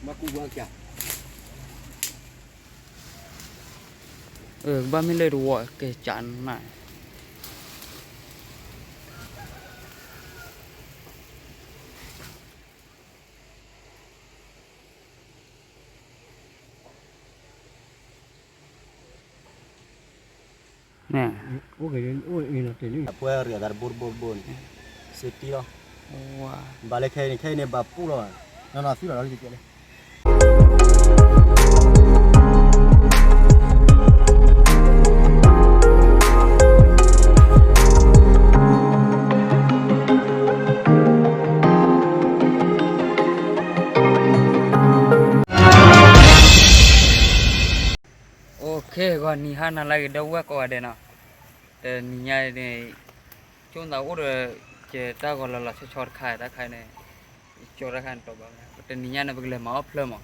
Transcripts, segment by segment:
ဘၣ်ကူဘၣ်ကၠး, ဘၣ်မ့ၢ်လၢတဝီကဲကၠးနၤ န့ၣ်, အပှဲၤရၤသးတဘိတဘိတဘိန့ၣ်, စ့တံလီၤ, ဘၣ်လၢခဲအံၤန့ၣ် ခဲအံၤန့ၣ် ဘၣ်ပူၣ်လီၤ, နီၢ်နီၢ်သံလီၤလီၤကဲကဲလၢ OK ဂီၤနံၤဟါနၤလၢအဂ့ၤ ဒီပုၢ်ဝဲၢ်ကိးဂၤဒဲးနီၤ, တနံၤညါန့ၣ် ကၠိသးအိၣ်ဒီး ကတၢ်ဂီၤလီၤလီၤဆီဆီတခါ တၢ်ခါန့ၣ်, ကၠိတၢ်ခါန့ၣ်တီဘၣ်, တနံၤညါန့ၣ် ပကလဲၤမၤအီၣ်ဖျၢၣ်မး,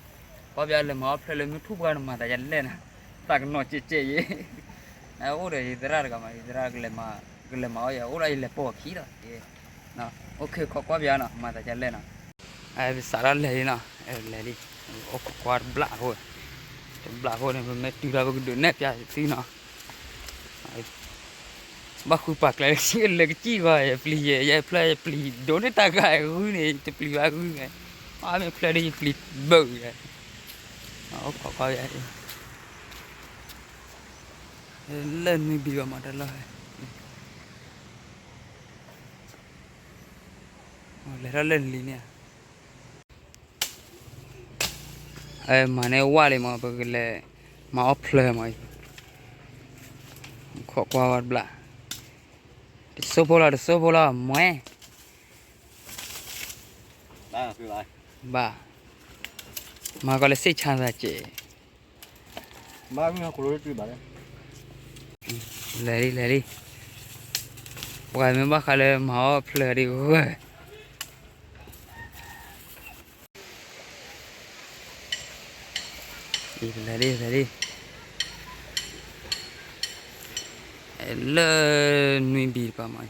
ကွၢ်ပျးလဲၤမၤအီၣ်ဖျၢၣ်လၢမုၢ်ထူၣ်ပှၢ်န့ၣ် မၤသးယလဲၣ်နၤ, သးကနီၤကဲးကဲးယဲ, အိၣ်ဒီးယသရၣ်တဂၤမး ယသရၣ်ကလဲၤမၤအီၣ်ယၤ အိၣ်ဒီးယလဲၤပိာ်အခံဒီး, အိၣ်ခိးကွၢ်ပျးနီၤ မၤသးယလဲၣ်နီၤ, ပစးထီၣ်လဲၤလံနီၤ, လဲၤလံ, အိၣ်ခိးကွၢ်တဘျၣ်အဃိ, တဘျၣ်အဃိန့ၣ် ပမ့ၢ်တုၤဒီးပကဒုးနဲၣ်ပျးသုနီၤ ဘၣ်ဃုပာ်ကျဲလၢ လဲၤကစံၣ်ဂီၤ ယပျံၤယဲ ယဖျၢၣ်ယပျံၤဒိးန့ၢ်တၢ်ဂၤဂုၢ်န့ၣ် တပျံၤဘၣ်ဂုၢ်န့ၣ်, အါမ့ၢ်ဖျၢၣ်ဒီးယပျံၤဘၢၣ်ယဲ, အိၣ်ခိးကွၢ်ယဲ, လၢနွံဘံဘၣ်မးတၢ်လီၢ်, လဲၤထီၣ်လၢနလံၤန့ၣ် မၤန့ၢ်ဝၣ်လံမး ပကလဲၤမၤအီၣ်ဖျၢၣ်မး, ခိးကွၢ်ဝဲတဘျၣ်, တစိၢ်ဖိလီၤ တစိၢ်ဖိလီၤ မွဲ, ဘၣ်, မၤကီးလၢစ့ၣ်ဆါသးကဲး လဲၤလံ လဲၤလံ, ပှၤမ့ၢ်ဘၣ်ဃးလၢမၤအီၣ်ဖျၢၣ်ဒ်ဂၢၢ်, လဲၤလံ လဲၤလံ, လၢနွံဘံတပၤမး,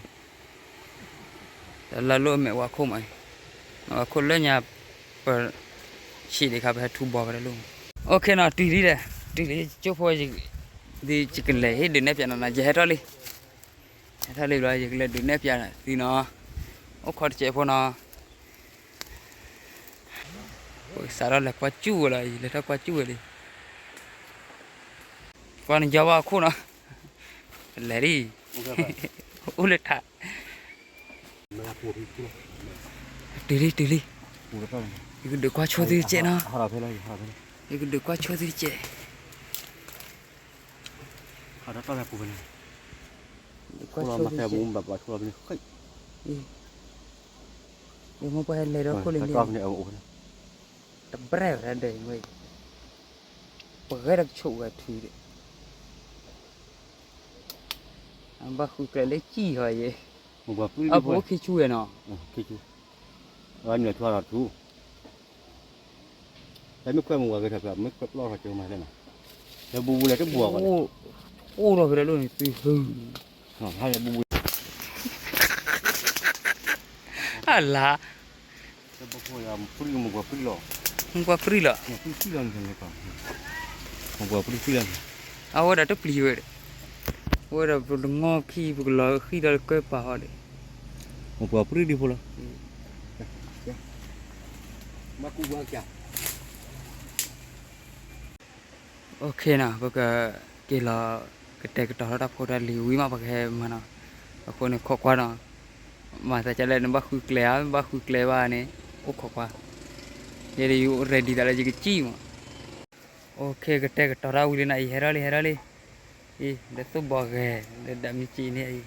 တၢ်လၢလိၣ်အမဲာ်ဝါခိၣ်မး, ဝါခိၣ်လၢညါ ပ ဆံးဒံးခါ ပဟဲထူဘီဖဲတၢ်လိၣ်မး, OK နီၤ တုၤလံဒီး, တုၤလံ ကၠိဖိ ဒ်ယကလဲၤဟ့ၣ်ဒုးနဲၣ်ပျးနီၤနီၤ ယဟဲထီၣ်လံ, ဟဲထီၣ်လံဘျီ ယကလဲၤဒုးနဲၣ်ပျးသုနီၤ, အိၣ်ခိးတစဲးဖိနီၤ, ပကစးထီၣ်လဲၤကွၢ်ကၠူၣ်ဝဲလီၤ ယလဲၤထီၣ်ကွၢ်ကၠူၣ်ဝဲလံ, ကွၢ်နယီဘၣ်အခိၣ်နီၤ, လဲၤလံ, အိၣ်လၢထး တုၤလံ တုၤလံ, ယကဒုးကွၢ်ဆိသုတကဲးနီၤ, ယကဒုးကွၢ်ဆိသုတကဲး, ကွၢ်ဆိသုတကဲး, ယမိၢ်ပှၢ်ဟဲလဲၤဒီးခိၣ်လံန့ၣ်, တဘျဲၣ်ဝဲဒၣ်ဒီး, ပဂဲၤဒီးကဆိးဝဲထုဒီး ဘၣ်ဃုကျဲလၢကံၢ်ဟီယဲ, အပူၤခံဆူဝဲနီၤ, အိၣ်ထီၣ်ဖဲဒၣ်လိၣ်န့ၣ်သု, အလါ မုၢ်ပှၢ်ပြံလီၤ, အဝဲဒၣ်တပျံၤဝဲဒီး, အဝဲဒၣ်ပတငီၢ်ခံ ပကလီၤဃံဒီးကၢၢ်ပာ်ဟီဒီး, မုၢ်ပှၢ်ပြံဒံဖိလီၤ, OK နီၤ ပကက့ၤလီၤ ကတဲာ်ကတီၤထီၣ်တၢ်ဖိတၢ်လံၤဝံၤမး ပကဟဲမၤနီၤ, အဃိန့ၣ်ခိးကွၢ်နီၤ, မၤသးဒ်လဲၣ် နဘၣ်ဃုကျဲဧါ မ့ၢ်ဘၣ်ဃုကျဲဘၣ်န့ၣ် အိၣ်ခိးကွၢ်, ယဲဒၣ်ယအိၣ် ready သးလၢယကစံၣ်မး, OK ကတဲာ်ကတီၤတၢ်ဝံၤလံနီၤ အံၤဟဲထီၣ်လံ ဟဲထီၣ်လံ, အံၤ လၢသိၣ်ဘီဂဲၤ လၢဒၣ်မ့ၢ်စံးန့ၣ်အံၤ,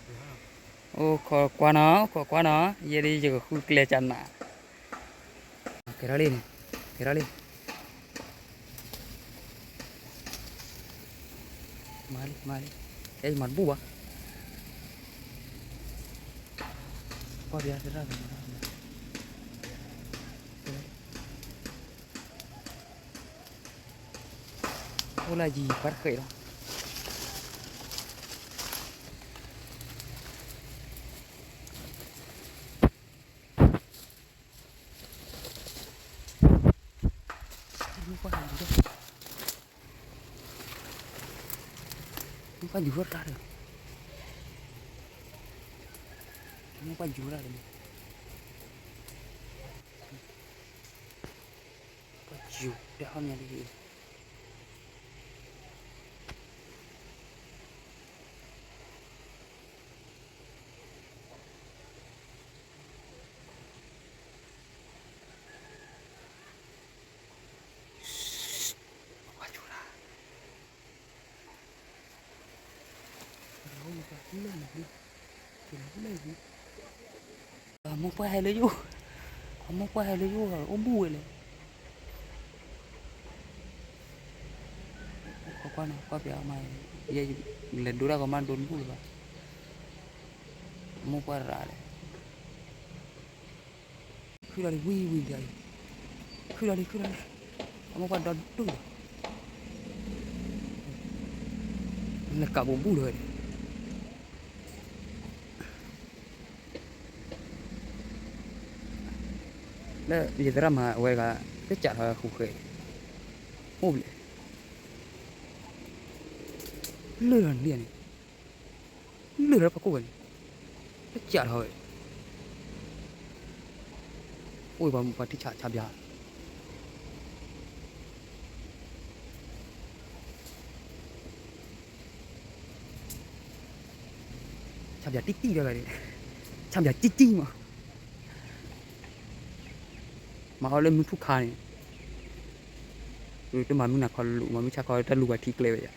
အိၣ်ခိးကွၢ်နီၤ အိၣ်ခိးကွၢ်နီၤ ယဲဒၣ်ယကဃုကျဲကနး ကဲထီၣ်လံန့ၣ်, ကဲထီၣ်လံ, မၤလံ မၤလံ, အဲၣ် ယမၤတဘူၣ်ဘၣ်, ကွၢ်ပျးသရၣ်မၤ, အိၣ်လၢယံၤပၢ်တဃဲးလီၤ. ပှၤယူၤထီၣ်တၢ်ဒီး, မ့ၢ်ပှၤယူၤတၢ်ဒီး, ပှၤယူၤတဲဟီၣ်မးလံ. အမိၢ်ပှၢ်ဟဲလၢယအိၣ်, အမိၢ်ပှၢ်ဟဲလၢယအိၣ် အိၣ်ဘူးဝဲလဲၣ်. ကွၢ်ကွၢ်န့ၣ် ကွၢ်ပျးမး, ယလဲၤဒိတၢ်ကီမးဒိတဘူၣ်လၢၤဘၣ်. အမိၢ်ပှၢ်ရၤလဲၣ်. ခုၣ်လီၤလံ ဝံၤဝံၤလံ, ခုၣ်လီၤလံ ခုၣ်လီၤလံ, အမိၢ်ပှၢ်ဒီဒူၣ်လီၤ, လဲၤကးဘူးဘူးလၢၤဝဲန့ၣ်. လၢယသရၣ်မၤဝဲတဂၤ တစးထီၣ်ဃုာ်ဃဲ, အိၣ်ဘျဲၣ်, လၢၢ်လီၤန့ၣ်, လၢၢ်လီၤပှၤကိၣ်ဝဲန့ၣ်, တစးထီၣ်ဝဲ, အိၣ်ပှၤထံၣ်ဆးဆးဘျါ ဆၣ်ပၠးတံၢ်တံၢ်ဒီး, ဆၣ်ပၠးတံၢ်တံၢ်မး, မၤအီၣ်လၢမုၢ်ထူၣ်ခါန့ၣ်, တမၤမုၢ်နၤခီလူၤ မၤမုၢ်ဆါခီတၢ်လူၤပှၤထံကျဲဝဲယါ,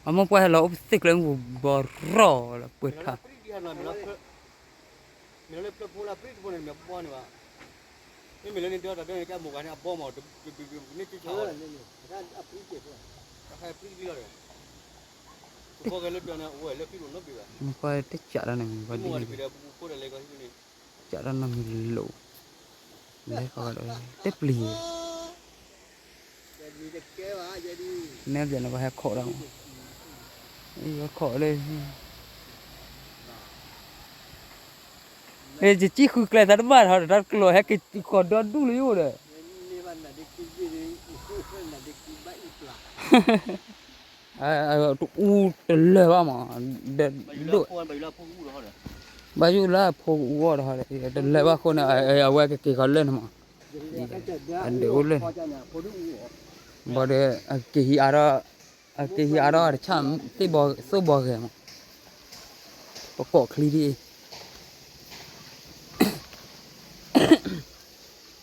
အမိၢ်ပှၢ်ဟဲလီၤအိၣ်ပသ့ၣ်ကျဲမူဘီရီလီၤ ပှဲၤထါ မ့ၢ်လၢဖျၢၣ်ဖိလၢအပြံတဖိန့ၣ် မ့ၢ်ဘီန့ၣ်ဘၣ်. မ့မ့ၢ်လၢန့ၣ် ဒၢတၢ်ဒၢန့ၣ် ကဲမိၢ်ဂၤန့ၣ် အဘီမး တဘျုးဘျုးန့ၣ် က့ဆါဝဲ တၢ်ခါအပြံတဘျုးလီၤဒီး ဘီဂဲၤလၢဒၢန့ၣ် အိၣ်ဝဲလၢဖံးဒိၣ်နီတဘ့ၣ်ဘၣ်. မ့ၢ်ကွၢ်တစးတၢ်နီတမံၤ ဘီဒ်န့ၣ် တစးတၢ်နီတမံၤလိၤ လဲၤဃီဒီး တပျံၤ နဲဘျဲၣ်န့ၣ် ပှၤဟဲခိးဒီး ဟဲခိးလၢ ယစံၣ်ဃုကျဲသးတဘၣ်ထီၣ်ဒီး တၢ်တကျိၤဟဲက့ၤဃီၤဒီဒူၣ်လၢယအိၣ်ဒီး တအူတလၢာ်ဘၣ်မး ဒဒိၣ် ဘၣ်ယိၣ်လၢအဖိကအူအီၣ်ဒီး တလၢာ်ဘၣ်အဃိန့ၣ် အဝဲကက့ၤဃီၤလၢာ်န့ၣ်မး အဒုးအိၣ်လၢာ်န့ၣ် ဘၣ်ဒီး အက့ၤဟံးအါထီၣ် အက့ၤဟံးအါထီၣ်တဆၣ် သိၣ်ဘီဂဲၤမး ပကိးချံဒ်အံၤ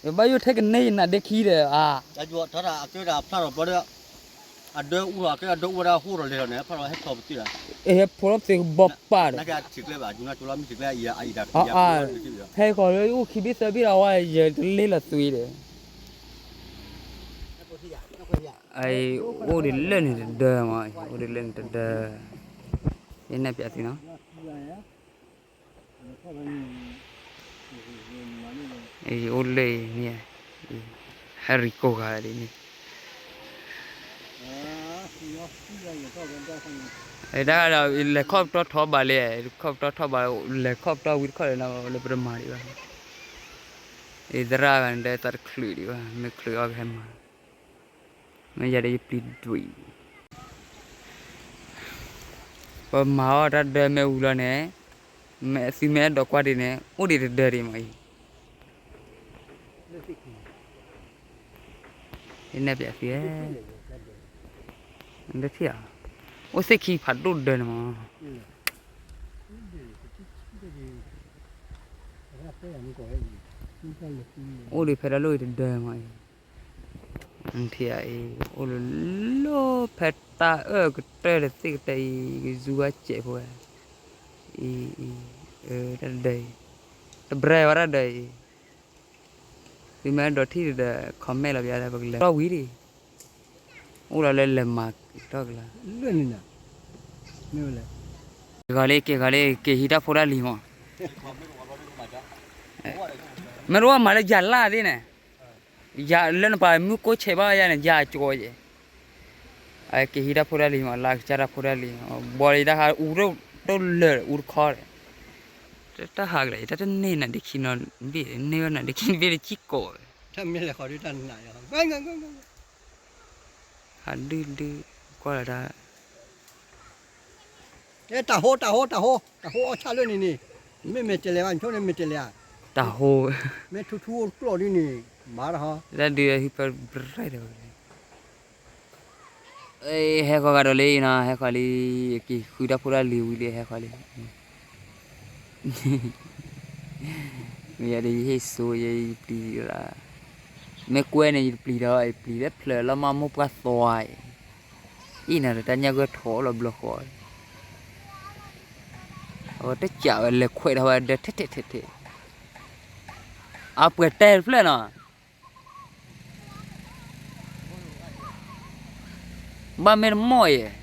ယဘၣ်ယိၣ်ထဲကန့ၢ်ယနါဒ့ခံဒီး အါ အဒၢအူထီၣ်ကဲအဒၢအူဝဲဒၣ်ဟိၣ်ထီၣ်လဲၤထီၣ်န့ၣ် ဖးထီၣ်ဟဲထီၣ်ပသ့ၣ်ဒီး ဟဲဖိလီၤပသ့ၣ်ကဘီပၢ်ဒီး ဟဲခီလၢယအိၣ်ခံဘ့ၣ်သၢဘ့ၣ်ဒီးဝဲ ယတလ့လီၤသွံဒီး အိၣ်ဒ်လၢန့ၣ်တဒၢမး အိၣ်ဒ်လၢန့ၣ်တဒၢ ယနဲၣ်ပျးသုနီၤ အိၣ်လၢန့ၣ် ဟဲရံကိၢ်ဂၤဒ်န့ၣ် တၢ်ဒီး လဲၤခီၣ်ပတီၢ်ထီဘးလံ ခီၣ်ပတီၢ်ထီဘး လဲၤခီၣ်ပတီၢ်ဝံၤတခီၣ်လၢ လၢပတမၤဒံးဘၣ် ယသရၣ်ဂၤန့ၣ် ဒဲသးတချုးဒံးဘၣ် မ့ၢ်ချုးအီၤကဟဲမၤ မ့ၢ်ယၤဒီးယပျံၤဒွံး ပမၤအီၣ်တၢ်ဒၢမ့ၢ်ဝံၤလီၤန့ၣ် သုမ့ၢ်အဲၣ်ဒိးကွၢ်ဒ်န့ၣ် အိၣ်ဒံးတဒၢဒံးမးအံၤ ယနဲၣ်ပျးသု တထံၣ်ဧါ အိၣ်သ့ၣ်ခံဖးဒိၣ်ဒၢန့ၣ်မး အိၣ်ဒံးဖဲတၢ်လီၢ်အံၤတဒၢမးအံၤ ထံၣ်အံၤ အိၣ်လၢလီၢ်ဖဲတၢ်အၢၣ်ကတၢၢ်တသ့ၣ်ကတၢၢ်အံၤ ကဇူဝဲစဲးဖိဝဲ အံၤ အံၤ တၢ်တဒၢအံၤ တဘြဲဝဲတၢ်ဒၢအံၤ သုမ့ၢ်အဲၣ်ဒိးထံၣ်ဒီး comment လီၤပျး ပကလဲၤထီၣ်ဝံၤဒံး အိၣ်ဒီးလၢလဲၤမၤထီၣ်ကလါ က့ၤဂီၤလံ က့ၤဂီၤလံ က့ၤဟံးတၢ်ဖိတၢ်လံၤမး မ့ၢ်တဝဲမၤလၢယၤလၢ်သ့ၣ်န့ၣ် ယၤလၢနပှၤမုၢ်ကိးဆဲးဘၣ်ယၤန့ၣ် ယၤကၠီယဲၢ် က့ၤဟံးတၢ်ဖိတၢ်လံၤမး လၢကစၢ်တၢ်ဖိတၢ်လံၤ ဘီလံတၢ်ဟးအူတလၢာ် အူတခီဒီး တၢ်ဟးကလဲၣ် တၢ်တန့ၢ်နၤဒ့ခံနီတဘ့ၣ် န့ၢ်ဝဲနၤဒ့ခံတဘ့ၣ်တစံၣ်ကိးဝဲ တၢ်မ့ၢ်လဲၤဃီၤဒုတၢ်နးယၤ ဟး ဒုၣ်ဒုၣ် ကွၢ်လီၤတၢ် တၢ်ဟိ တၢ်ဟိ တၢ်ဟိ တၢ်ဟိအီၣ်ဆၣ်လၢန့ၣ်န့ၣ်, မ့ၢ်မဲာ်တဲၤလဲၤဘၣ် နဆိန့ၣ်မဲာ်တဲၤလဲၤဧါ, တၢ်ဟိ မ့ၢ်ထူထူအိၣ်ကျီၢ်ဒ်န့ၣ် မၤတၢ်ဟီ, တၢ်ဒုးဟံးပၢ်ဘြဲၣ်ဒီး ဟဲဃီၤဂၤဒီးလံနီၤ ဟဲဃီၤလံ, က့ၤဃုတၢ်ဖိတၢ်လံၤဝံၤလံ ဟဲဃီၤလံ, မ့ၢ်ယၤဒီးယဟ့ၣ်စိယဲ ယပျံၤ, မ့ၢ်ကွဲန့ၣ် ယတပျံၤဒီး ယပျံၤလၢဖျၢၣ်လီၤမၢ်မိၢ်ပှၢ်သွါအံၤ, အံၤနၤဒီးတၢ်ညၣ်ဂၢၢ်ထီၣ်လီၤဘျီဃီ, အဝဲတစးဝဲလဲၤခွဲးထီၣ်ဝဲဒီးထဲထဲထဲထဲ, အပှဲၤတဲတဖျၢၣ်နီၤ ဘၣ်မ့ၢ်တမီၢ်အံ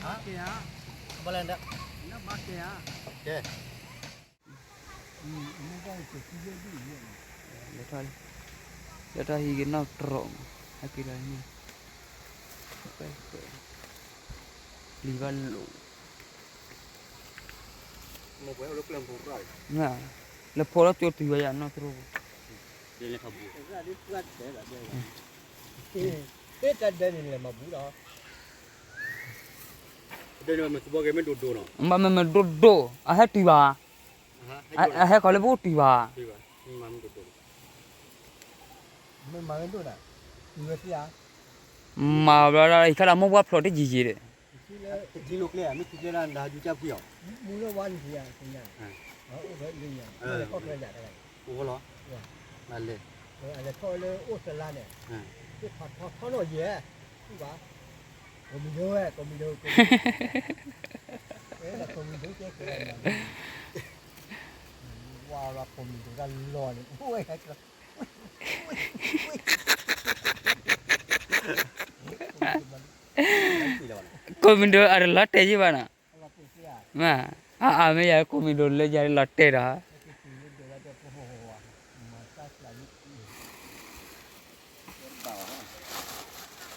ၤ, ဘၣ်လဲၣ်, လဲၤထီၣ်လံ, လဲၤထီၣ်ဟံးက့ၤနီၢ်တြီၢ်မး, ဟဲက့ၤလီၤန့ၣ်, ပျံၤဘၣ်လိာ် လဲၤဖိးလီၤကၠိတုၤဝဲယၤနီၢ်တြီၢ်, တၢ်ဒဲန့ၣ်လဲၤမၤဘူးဒီး, ဘၣ်မ့ၢ်မ့ၢ်ဒိၣ်ဒိၣ် အဟဲတုၤဘၣ်, အဟဲခီလၢပအိၣ်တုၤဘၣ်, မၤဘျီဒီး ယခါလၢမိၢ်ပှၢ်ဖျိးတယံၤယံၤဒီး ကိးမံၤဒိးအတလီၤတဲာ်ယံၤဘၣ်နီၤ, မ့ၢ်, အါအါမ့ၢ်ယၤကိးမံၤဒိးလၢယၤလီၤတဲာ်ဒီး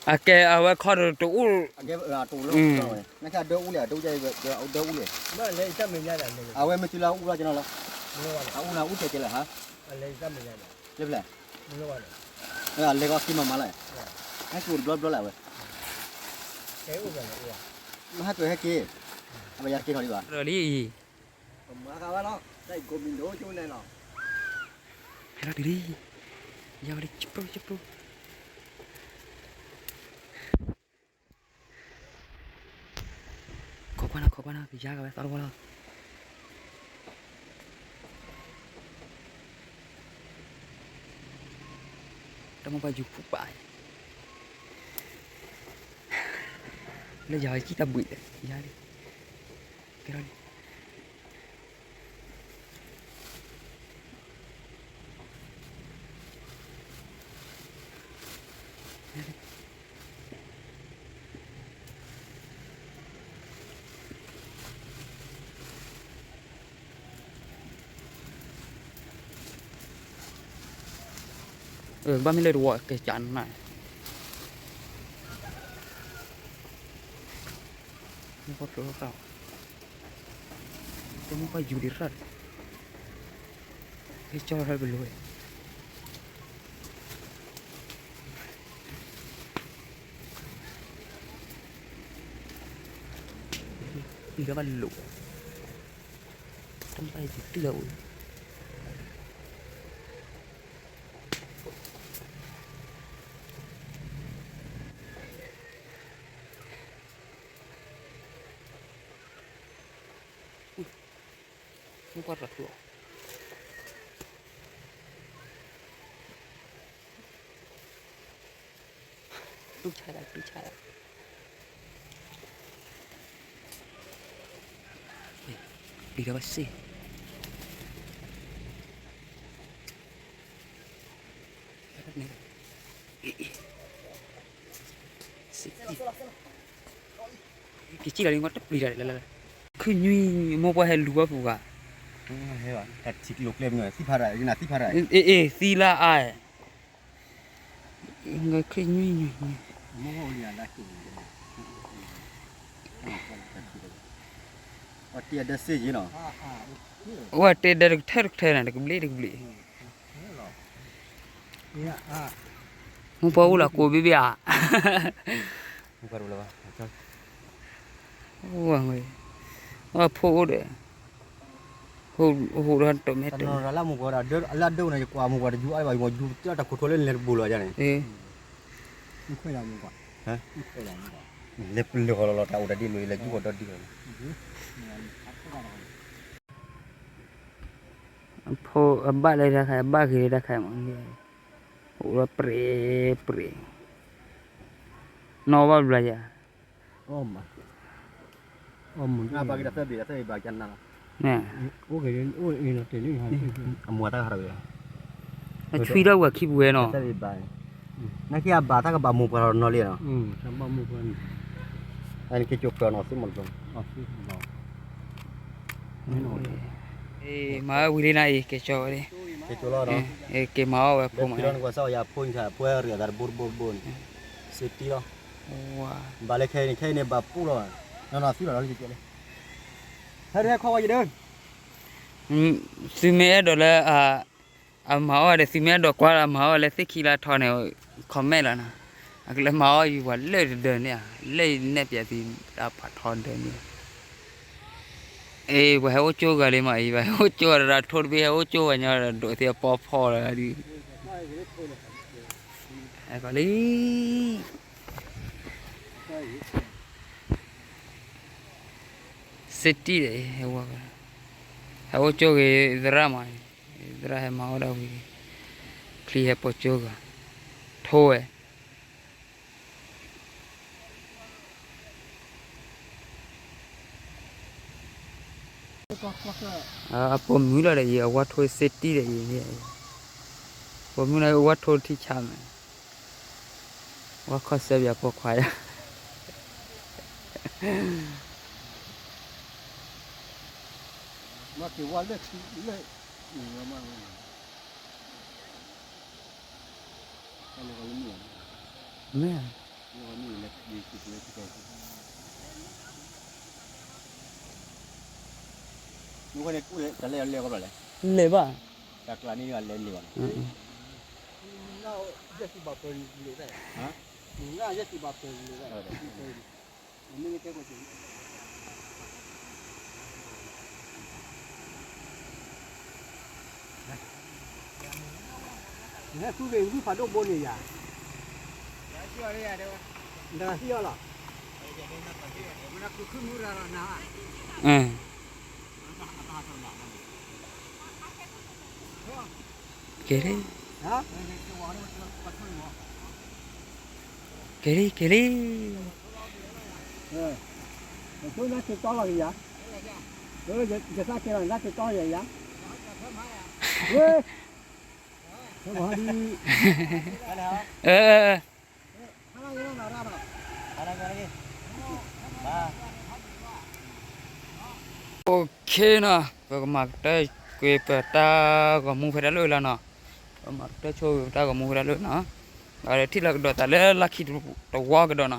အကဲအဝဲခီတအိၣ်, အဝဲမ့ၢ်လၢအအူလီၤကနီၤလီၤ, အူလီၤအူတဲာ်တဲာ်လၢဟါ, အလဲၤကီက့ၤမၤမၤလၢ, ဟဲက့ၤအိၣ်တဘျီဘျီလၢအဝဲ, မ့ၢ်ဟဲက့ၤဟဲက့ၤ, အဝဲယၤက့ၤထီၣ်ဒံးဘၣ်, လံ, ဟဲလီၤဒ်လံ, ယၤဝဲလံ ကပိကပိ ခိးကွၢ်နီၤ ခိးကွၢ်နီၤ ကယါကဝဲသီတဝီလီၤ, တၢ်မိၢ်ပှၢ်ယူၤဖူးပာ်, လၢယၤဝဲကံၣ်တၢ်ဘှံးဒီး ယါလံ, ကဲထီၣ်လံ ဘၣ်မ့ၢ်လၢတဝီကဲကၠးနၤ, မိၢ်ပှၢ်ဖျိးဃာ်, တၢ်မိၢ်ပှၢ်ယူၤဒံးရၣ်, ဟဲကၠီထီၣ်ပလိၤ, ပျံၤထီၣ်ဘၣ်လိာ်, တၢ်မိၢ်ပှၢ်ယူၤတုၤလၢအအိၣ် မ့ၢ်ကွၢ်တၢ်ဖျိး, တူၢ်ဆါဒၣ် တူၢ်ဆါဒၣ်, ပျံၤဒီးဘၣ်စ့ၢ် က့ၤကံၣ်လီၤလံ မ့ၢ်တပျံၤတၢ်လၢလၢလၢ, ခုၣ်ညွံး မိၢ်ပှၢ်ဟဲလူၤဝဲပူၤဂၤ, အ့ သံလၢအါ, ခုၣ်ညွံးညွံးညွံး, တ့ဒၢစ့ယ့နီၤ, အိၣ်ဝဲတ့ဒၢတကထၢတကထၢန့ၣ် တကဘျံးတကဘျံး, မိၢ်ပှၢ်အိၣ်လီၤကိးဘ့ၣ်ဘ့ၣ်ဧါ, အိၣ်ဝဲ, အဖိအိၣ်ဒီး, ဟိဒီးတမဲတ, လၢအဒိၣ်န့ၣ် ယကွၢ်မိၢ်ပှၢ်တယူၤအါဘၣ် ယမ့ၢ်ယူၤတၢ်တၢ်ခိၣ်ထိလၢလဲၤတဘူးလီၤယၤန့ၣ်, လၢပလၢၢ်ဃီလီၤလီၤ တၢ်အိၣ်တၢ်ဒ်န့ၣ် လဲၤယူၤဃီဒီဒ်လီၤ, အဖိအဘၣ်လၢတၢ်ခါ အဘၣ်ဂ့ၤလၢတၢ်ခါမး, အိၣ်ဒီးပြဲပြဲ, နီၢ်ဘၣ်ဘျီယၤ, အမူတၢ်သၢဘ့ၣ်တၢ်သၢဘ့ၣ်ဘၣ်ကနၣ်လီၤ, အမူတၢ်ခါရဝဲ, အဆွံထီၣ်ဝဲခံပူၤဝဲနီၤ, နာ်က့အဘၣ်တၢ်ကဘၣ်မိၢ်ပှၢ်လီၤနီၤလံနီၤ, အနက့ၤကၠိဃၢၤနီၤသ့မး, မၤဝံၤလံနၤအံၤ ကဲကၠီဝဲလံ, ကဲမၤအီၣ်ဝဲဖိမး, နကွၢ်စၢ်အီၤယၤဖိန့ၣ် ဖိရံၤအသးတဘိတဘိတဘိန့ၣ်, စ့တံလီၤ, ဘၣ်လၢခဲအံၤန့ၣ် ခဲအံၤန့ၣ်ဘၣ်ပူၣ်လီၤ, နီၤနီၤသံလီၤလီၤလံကဲလံ, ဟဲဟဲခီဝဲယဒၢ သုမ့ၢ်အဲၣ်ဒိးလၢ အမၤအီၣ်ဝဲဒီး သုမ့ၢ်အဲၣ်ဒိးကွၢ်လၢအမၤအီၣ်ဝဲလၢသ့ၣ်ခံလၢအထီန့ၣ် comment လီၤနီၤ, အကလဲၤမၤအီၣ်ယံၤပှၤလၢတဒၢန့ၣ်ဧါ, လၢယနဲၣ်ပျဲသုတၢ်ဖးထီဒၢန့ၣ်, အ့ ပှၤဟဲအိၣ်ကၠိဂၤလံမးအံၤ ပှၤဟဲအိၣ်ကၠိဂၤဒီး ထိၣ်တဘ့ၣ်ဟဲအိၣ်ကၠိဂၤညီဒီး ဒိးသ့အပီဖီလီၤဒုး, ဟဲကီးလံ စ့တံဒီး ဟဲအိၣ်ကၠိဂ့ၤသရၣ်မး, သရၣ်ဟဲမၤအီၣ်ဒၣ်ဝံၤ, ချံဟဲပိာ်ကၠိဂၤ, ထိၣ်ဝဲ အပိာ်မုၣ်လီၤဒီးအံၤ အဝါထိၣ်စ့တံဒီးအံၤ, ပိာ်မုၣ်လၢအဝါထိၣ်ထံဆါမဲာ်, ဝါခီဆၢပၠးပိာ်ခွါယၤ, မ့ၢ် လဲၤဘၣ်, နဟဲဃုက့ၤဝံဖးဒိၣ်ဘိန့ၣ်ယၤ, နဟံးအီၤလီၤ, ကဲလံ, ကဲလံ ကဲလံ, နသးကဲလီၤ နသးကဲတီယၤယၤ, အ OK နီၤ, ပကမၤကတၢၢ်ကွံာ်ပတၢ်ဂီၤမူဖဲတၢ်လၢာ်လီၤနီၤ, ပမၤကတၢၢ်ဆိပတၢ်ဂီၤမူဖဲတၢ်လၢာ်နီၤ, ဒီးထံၣ်လီၤကဒီးသးလၢလါခံတဝီကဒီးနီၤ,